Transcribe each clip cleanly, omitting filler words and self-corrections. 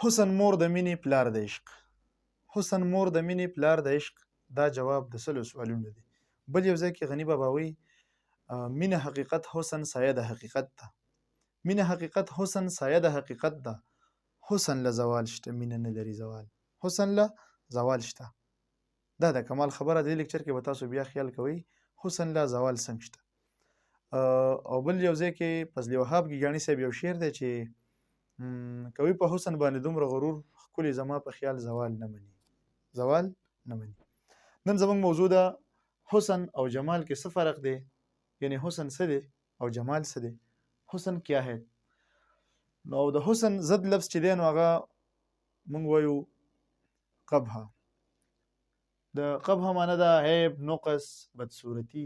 حسن مور د مینې پلار د عشق، حسن مور د مینې پلار د عشق، دا جواب د سلو سوالونو دی. بل یو ځای کې غني بابا وایي مینه حقیقت حسن سایه د حقیقت ده، مینه حقیقت حسن سایه د حقیقت ده، حسن له زوال شته مینه نه لري زوال، حسن له زوال شته. دا د کمال خبره دی، لیکچر کې به تاسو بیا خیال کوئ حسن له زوال څنګه شته. او بل یو ځای کې فضل وهاب ګیګاڼي صاحب یو شعر دی چې کوي په حسن باندې دومره غرور، ښکلي زما په خیال زوال نه مني، زوال نه مني. نن زموږ موضوع ده حسن او جمال کې څه فرق دی، یعنی حسن څه دی او جمال څه دی، حسن کیا ہے. نو د حسن ضد لفظ چې دی نو هغه موږ وایو قبح. د قبح معنی ده عیب، نقص، بدصورتي.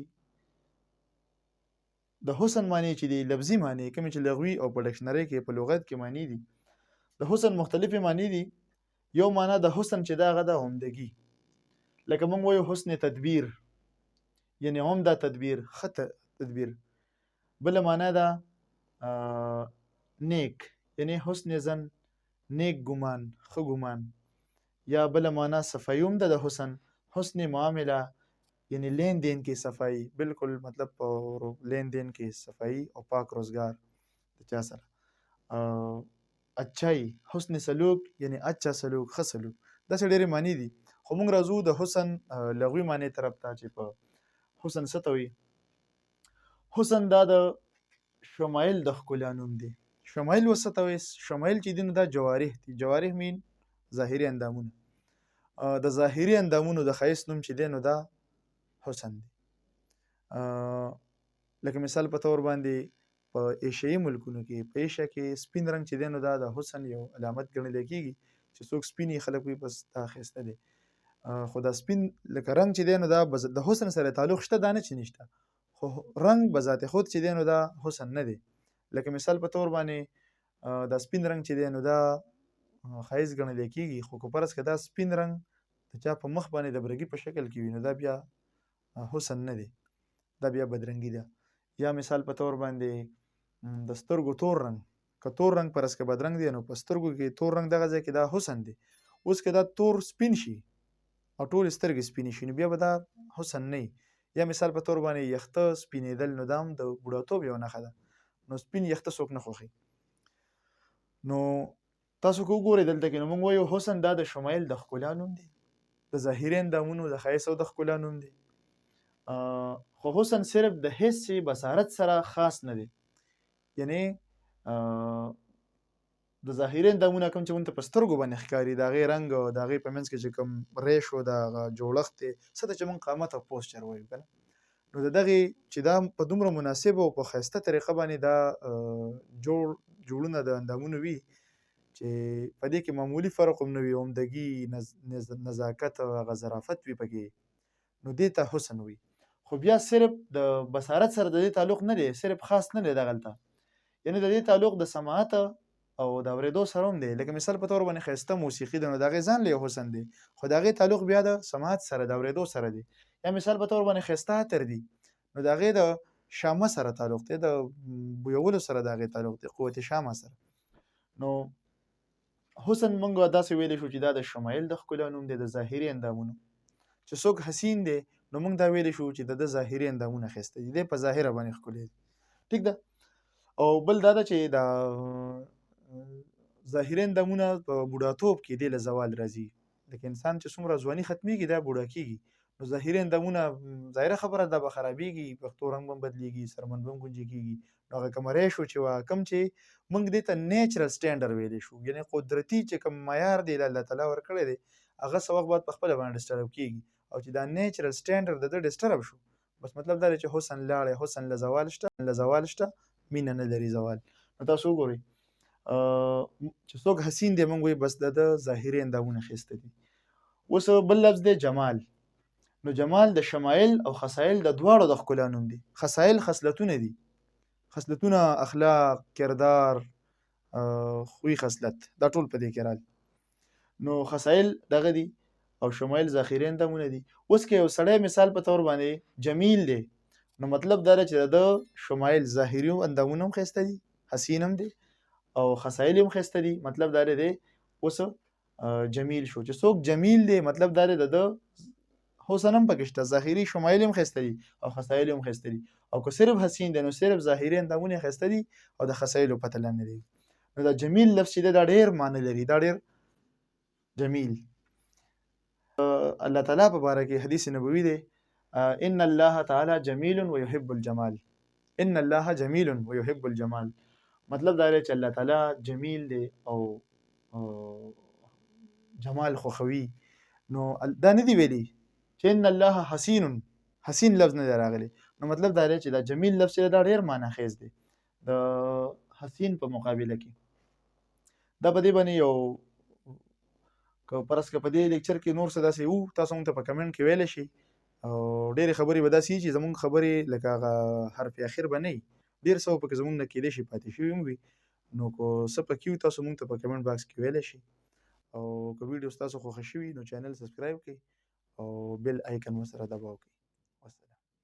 د حسن معنی چې دی لفظي معنی کومې چې لغوي او په ډکشنري کې په لغت کې معنی دي، د حسن مختلفې معنی دي. یو معنی د حسن چې دا هغه ده عمدګي، لکه موږ وایو حسن تدبیر، یعنی عمده تدبیر، ښه تدبیر. بله معنی ده نیک، یعنی حسن ظن، نیک ګمان، ښه ګمان. یا بله معنی صفایي هم ده د حسن، حسن معامله، یعنی لین دین کې صفایي، بالکل مطلب په لین دین کې صفایي او پاک روزګار د چا سره. اچای، حسن سلوک، یعنی اچا سلوک، ښه سلوک. داسې ډېرې معنی دي، خو موږ راځو د حسن لغوي معنی طرف ته چې په حسن څه ته وایي. حسن دا د شمایل د ښکلا نوم دی. شمایل اوس څه ته وایي؟ شمایل چې دي نو دا جوارح دي. جوارح مین ظاهري اندامونه. د ظاهري اندامونو د ښایست نوم چې دی نو دا حسن دی. لکه مثال په تور باندې په ایشیایي ملکونو کې، په ایشیا کې سپین رنګ چې دی نو دا د حسن یو علامت ګڼل کېږي، چې څوک سپین یې خلک وایي بس دا ښایسته دی. خو دا سپین لکه رنګ چې دی نو دا د حسن سره تعلق شته، دا نه چې نشته، خو رنګ به ذات خود چې دی نو دا حسن نه دی. لکه مثال په تور باندې دا سپین رنګ چې دی نو دا ښایست ګڼل کېږي، خو که فرض که دا سپین رنګ د چا په مخ باندې د برګي په شکل کې وي نو دا بیا حسن نه دی، دا بیا بدرنګي ده. یا مثال په تور باندې د سترګو تور رنګ، که تور رنګ فرض که بدرنګ دی نو په سترګو کې تور رنګ دغه ځای کې دا حسن دی. اوس که دا تور سپین شي او ټولې سترګې سپینې شي نو بیا به دا حسن نه وي. یا مثال په تور باندې یخته سپینېدل نو دا هم د بوډاتوب یو نښه ده، نو سپین یخته څوک نه خوښوي. نو تاسو که وګورئ دلته کې نو موږ وایو حسن دا د شمایل د ښکلا نوم دی، د ظاهري اندامونو د ښایست او د ښکلا نوم دی. خو حسن صرف د حس بصارت سره خاص نه دی، یعنی د ظاهري اندامونه کوم چې مونږ ته په سترګو باندې ښکاري، د هغې رنګ او د هغې په منځ کې چې کوم ریش او د هغه جوړښت دی، څه ته چې مونږ قامت او پوسچر وایو که نه، نو د دغې چې دا په دومره مناسب او په ښایسته طریقه باندې دا جوړونه د اندامونو وي چې په دې کې معمولي فرق هم نه وي، عمدګي، نزاکت او هغه ظرافت وي پکې، نو دې ته حسن وي. خو بیا صرف د بصارت سره د دې تعلق نه دی، صرف خاص نه دی دغلته، یعنی د دې تعلق د سماعت او د اورېدو سره هم دی. لکه مثال په تور باندې ښایسته موسیقي ده نو د هغې ځان له یو حسن دی، خو د هغې تعلق بیا د سماعت سره، د اورېدو سره دی. یا مثال په تور باندې ښایسته عطر دي نو د هغې د شامه سره تعلق دی، د بویولو سره د هغې تعلق دی، قوت شامه سره. نو حسن مونږ داسې ویلی شو چې دا د شمایل د ښکلا نوم دی، د ظاهري اندامونو. چې څوک حسین دی نو مونږ دا ویلی شو چې د ده ظاهري اندامونه ښایسته دي، دی په ظاهره باندې ښکلی دی، ټیک ده. او بل دا ده چې دا ظاهري اندامونه په بوډاتوب کې دی له زوال راځي، لکه انسان چې څومره ځواني ختمېږي دا بوډا کېږي، نو ظاهري اندامونه ظاهره خبره ده به خرابېږي، پښتو رنګ به هم بدلېږي، څرمن به هم ګونجې کېږي. نو هغه کوم ریشو چې وه، کوم چې موږ دې ته نیچرل سټنډرډ ویلی شو، یعنی قدرتي چې کوم معیار دی الله تعالی ورکړی دی، هغه څه وخت بعد په خپله باندې ډسټرب کېږي. او چې دا نیچرل سټنډرډ د ده ډسټرب شو، بس مطلب دا دی چې حسن لاړی، حسن له زوال شته، له زوال شته، مینه نه لري زوال. نو تاسو وګورئ چې څوک حسین دی موږ وایو بس د ده ظاهري اندامونه ښایسته دي. اوس بل لفظ دی جمال. نو جمال د شمایل او خصایل د دواړو د ښکلا نوم دی. خصایل خصلتونه دي، خصلتونه، اخلاق، کردار، خوی، خصلت، دا ټول په دې کې راغلي. نو خصایل دغه دي او شمایل ظاهري اندامونه دي. اوس که یو سړی مثال په تور باندې جمیل دی، نو مطلب دا دی چې د ده شمایل ظاهري اندامونه هم ښایسته دي، حسین هم دی، او خصایل هم ښایسته دي، مطلب دا دی اوس جمیل شو. چې څوک جمیل دی مطلب دا دی د ده حسن هم پکې شته، ظاهري شمایل هم ښایسته دي او خصایل هم ښایسته دي. او که صرف حسین دی نو صرف ظاهري اندامونه یې ښایسته دي او د خصایلو پته لا نه لګي. نو دا جمیل لفظ چې دی دا ډېر معنی لري، دا ډېر جمیل. الله تعالی په باره کې حدیث نبوي دی، ان الله تعالی جمیل ويحب الجمال. ان الله جمیل ويحب الجمال مطلب دا دی چې الله تعالی جمیل دی او جمال خوښوي. نو دا نه دی ویلي چې ان الله حسین، حسین لفظ نه دی راغلی. نو مطلب دا دی چې دا جمیل لفظ چې دا ډېر معنی خیز دی د حسین په مقابله کې. دا په دې باندې یو که فرض که په دې لیکچر کې نور څه داسې وو تاسو موږ ته په کمنټ کې ویلی شئ، او ډېرې خبرې به داسې وي چې زموږ خبرې لکه هغه حرف اخر به نه وي، ډېر څه به پکې زموږ نه کېدای شي پاتې شوي هم وي. نو که څه پکې وي تاسو موږ ته په کمنټ باکس کې ویلی شئ. او که ویډیو ستاسو خوښه شوي نو چینل سبسکرایب کړئ او بیل آیکن ورسره دباو کړئ.